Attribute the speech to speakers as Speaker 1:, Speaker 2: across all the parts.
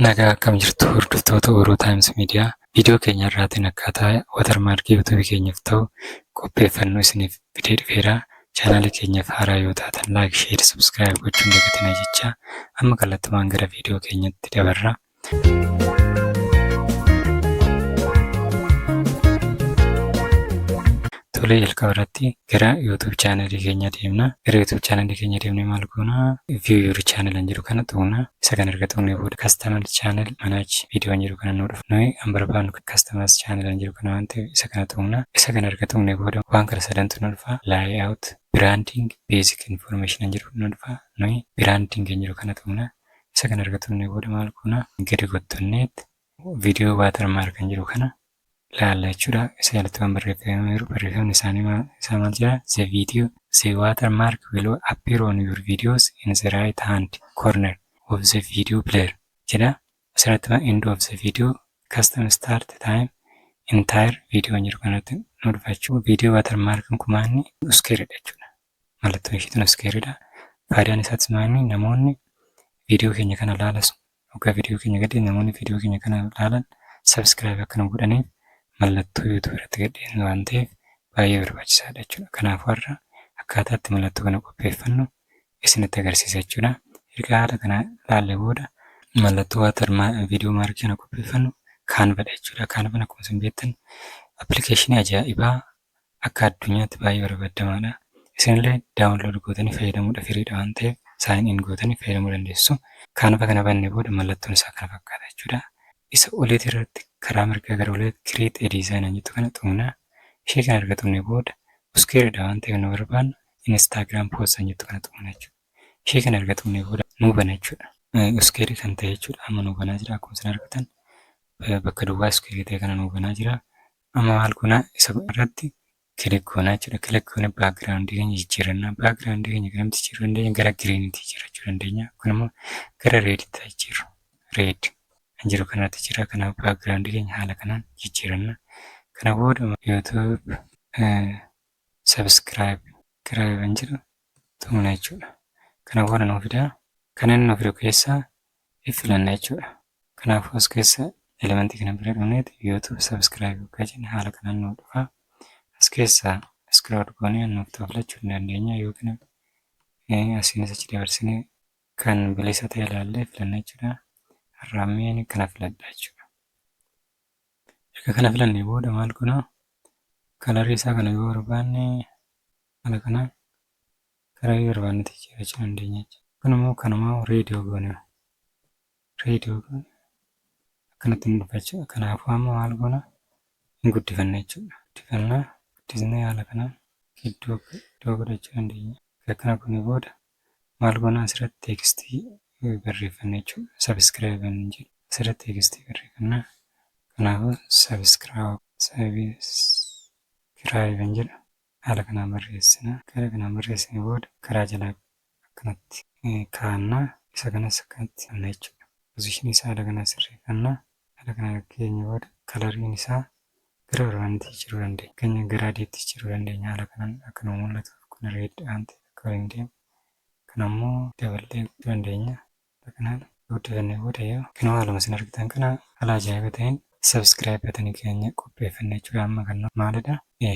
Speaker 1: Nagaa, akkam jirtu hordoftoota Oro Times Media? Viidiyoo keenya irraatiin akkaataa watermarkii YouTubeii keenyaaf ta'u qopheeffannoo isiniif fidee dhufeera. Chaanaalii keenyaaf haaraa yoo taatan like, share, subscribe gochuun dagatinaa jecha amma kallattumaan gara viidiyoo keenyatti dabarra. Tolee, jalqaba irratti gara YouTube chaanalii keenya deemna. Gara YouTube chaanalii keenya deemnee maal goona? View your channel an jedhu kana tuqna. Isa kana erga tuqnee booda custom channel, manage video an jedhu kana nu dhufa. Nuyi an barbaadnu customize channel an jedhu kana waan ta'eef isa kana tuqna. Isa kana erga tuqnee booda waan kana sadantu nu dhufa. Layout, branding, basic information an jedhu nu dhufa. Nuyi branding an jedhu kana tuqna. Isa kana erga tuqnee booda maal goona? Gadi gottonneet video watermark an jedhu kana laalla jechuudha. Isa jalatti waan barreeffamee jiru, barreeffamni isaanii isaa maal jedha? The video, the watermark will appear on your videos in the right hand corner of the video player jedha. Asirratti end of the video, custom start time, entire video jedhu kanatti nu dhufa jechuudha. Video watermark kun maanni squareidha jechuudha. Mallattoon isheetiin squareidha. Faayidaan isaatis maanni namoonni viidiyoo keenya kana laalas, hoggaa viidiyoo keenya gadhee namoonni viidiyoo keenya kana laalan subscribe akka nu godhaniif mallattoo YouTube irratti gadheen waan ta'eef baay'ee barbaachisaadha jechuudha. Kanaafuu har'a akkaataa itti mallattoo kana qopheeffannu isinitti agarsiisa jechuudha. Erga haala kana laalle booda mallattoo water video markii kana qopheeffannu Canvadha jechuudha. Canvan akkuma isin beektan appilikeeshinii ajaa'ibaa akka addunyaatti baay'ee barbaadamaadha. Isinillee download gootanii fayyadamuudha, freedha waan ta'eef sign in gootanii fayyadamuu dandeessu. Canva kana banne booda mallattoon isaa kana fakkaata jechuudha. Isa oliitii irratti karaa mirgaa gara oliitti create a design jettu kana tuqna. Ishee kana erga tuqne booda squareidha waan ta'eef nu barbaannu Instagram post jettu kana tuqna jechuudha. Ishee kana erga tuqne booda nu bana jechuudha. Square kan ta'e jechuudha. Amma nu banaa jira, akkuma isin argitan bakka duwwaa square ta'e kana nu banaa jira. Amma maal goona? Isa irratti click goona jechuudha. Click goone backgroundii keenya jijjiiranna. Backgroundii keenya garamitti jijjiiruu dandeenya? Gara greenitti jijjiirrachuu dandeenya. Kun immoo gara reditti jijjiirru. Red kan jiru kanatti jira. Kanaaf backgroundii keenya haala kanaan jijjiiranna. Kana booda YouTube subscribe kan jedhu tuqna jechuudha. Kana booda nuu fidaa. Kan inni nu fidu keessaa filanna jechuudha. Kanaafuu as keessa elementii kana bira dhufneet YouTube subscribe yookaan jenne haala kanaan nu dhufa. As keessaa scroll goonee nuuf ta'u filachuu ni dandeenya yookiin asiinis achi dabarsinee kan bilisa ta'e ilaallee filanna jechuudha. Har'aammeen kana filadha jechuudha. Erga kana filannee booda maal goona? Colorii isaa kana yoo barbaanne haala kanaan karaa yoo barbaannetti jijjiirrachuu dandeenya jechuudha. Kun immoo kanumaa red yoo goone, red yoo goone akkanatti nu dhufa jechuudha. Kanaafuu amma maal goona? Hin guddifanna jechuudha. Guddifannaa, guddisnee haala kanaan gidduu iddoo godhachuu dandeenya. Erga akkana goone booda maal goona? Asirratti textii barreeffanna jechuudha. Subscribe jedhu asirratti textii barreeffanna. Kanaafuu subscribe jedhu haala kanaan barreessina. Haala kanaan barreessine booda karaa jalaa akkanatti kaa'annaa. Isa kanas akkanatti kaa'anna jechuudha. Positionii isaa haala kanaan sirreeffannaa. Haala kanaan keenya booda coloriin isaa gara barbaannetti jijjiiruu dandeenya. Fakkeenya gara adiitti jijjiiruu dandeenya. Haala kanaan akka nu mul'atuuf, kun red waan ta'eef akka waliin deemu. Kana immoo daballee dandeenya. Haala kanaan guddifannee booda yoo kunoo haaluma isin argitan kana haala ajaa'iba ta'een subscribe buttonii keenya qopheeffanne jechuudha. Amma kan maalidha?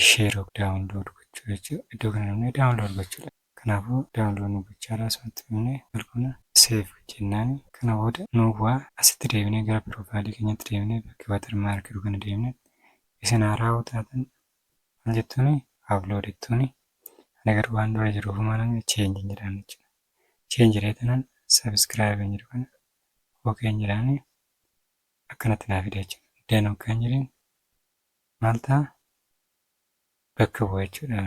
Speaker 1: Share, download gochuu jechuudha. Iddoo kana dhufnee download gochuudha. Kanaafuu download nu gochaadha, asumatti dhufnee maal goona? Save jennaani. Kana booda nu bu'aa. Asitti deebinee gara profileii keenyatti deebinee bakki watermark jedhu kana deemnee, isin haaraa yoo taatan maal jettuuni? Upload jettuuni. Ani garuu waan dura jiruuf maal change jedhaan jechuudha. Change jedhee tanan subscribe jedhu kana okay jedhaani akkanatti naa fida jechuudha. Done hoggaan jedheen maal ta'a? Bakka bu'a jechuudha.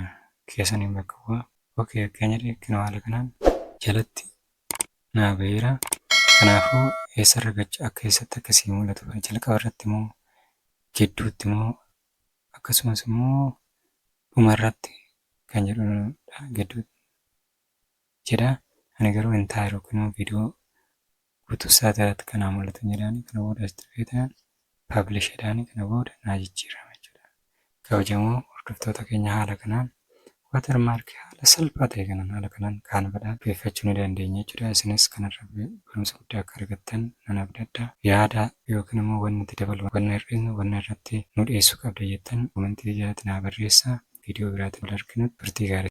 Speaker 1: Keessaniin bakka bu'a. Okay hoggaan jedhee kunoo haala kanaan jalatti naa baheera. Kanaafuu eessarra gacha akka eessatti akkasii mul'atu, jalqaba irratti moo, gidduutti moo, akkasumas immoo dhumarratti kan jedhudha, gidduutti jedha. Ani garuu entire yookiin immoo viidiyoo guutuu isaa irratti kan naa mul'atu jedhaani. Kana booda asitti dhufee tanan publish jedhaani, kana booda naa jijjiirama jechuudha. Kabajamoo hordoftoota keenya, haala kanaan Watermarkii haala salphaa ta'e kanaan, haala kanaan Canvadhaan qopheeffachuu ni dandeenya jechuudha. Isinis kanarra barumsa guddaa akka argattan nan abdadha. Yaada yookiin immoo wanni itti dabalu, wanna hir'isnu, wanna irratti nu dhiyeessuu qabda jettan commentii jalatti naa barreessaa. Viidiyoo biraatiin wal arginu, turtii gaarii.